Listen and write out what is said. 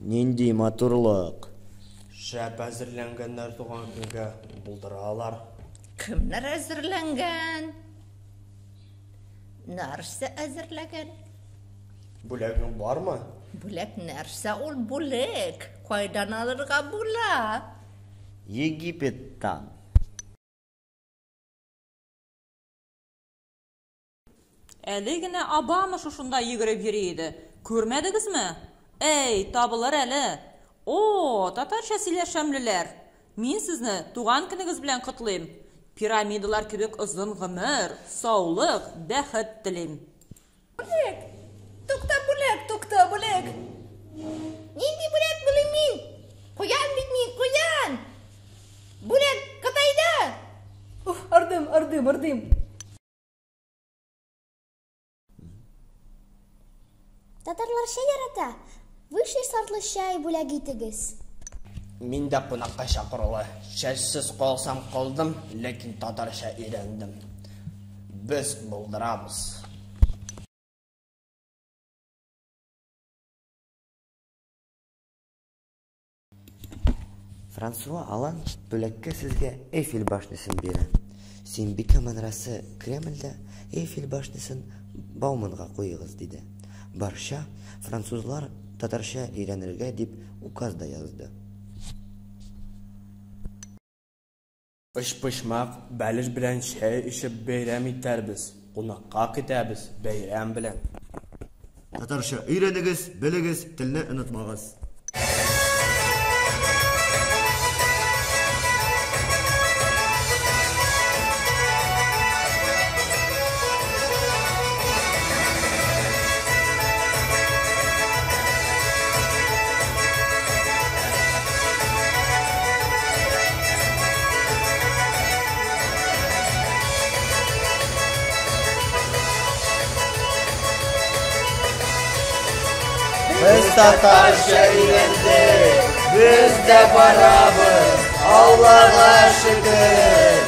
Нинди матурлык! Шәп әзерләнгәннәр туган көнгә, булдыралар. Кемнәр әзерләнгән? Нәрсә әзерләгән? Бүләгең бармы? Бүләк нәрсә ул бүләк? Кайдан алырга була? Египеттан. Әле генә Обама шушында йөгереп йөри иде, күрмәдегезме? Әй, табылыр әле. О, татарча сөйләшәмлеләр! Мин сезне туган көнегез белән котлыйм. Пирамидалар кебек озын гомер, саулык, бәхет телим. Бүләк! Тукта, бүләк, тукта, бүләк! Нинди бүләк булыйм мин? Куян бит мин, куян! Бүләк Кытайда! Уф, ардым, ардым, ардым. Татарлар чәй ярата. Высший сортлы чәй бүләк итегез. Мин дә кунакка чакырулы. Чәчсез калсам калдым, ләкин татарча өйрәндем. Без булдырабыз. Франсуа Олланд бүләккә сезгә Эйфель башнясын бирә. Сөембикә манарасы Кремльдә Эйфель башнясын Бауманга куегыз, диде. Барча французлар татарча өйрәнергә дип указ да язды. Өчпочмак, бәлеш белән чәй эчеп бәйрәм итәрбез. Кунакка көтәбез бәйрәм белән. Татарча өйрәнегез, белегез, телне онытмагыз. Без татарча өйрәндек, без дә барабыз, Аллага шөкер.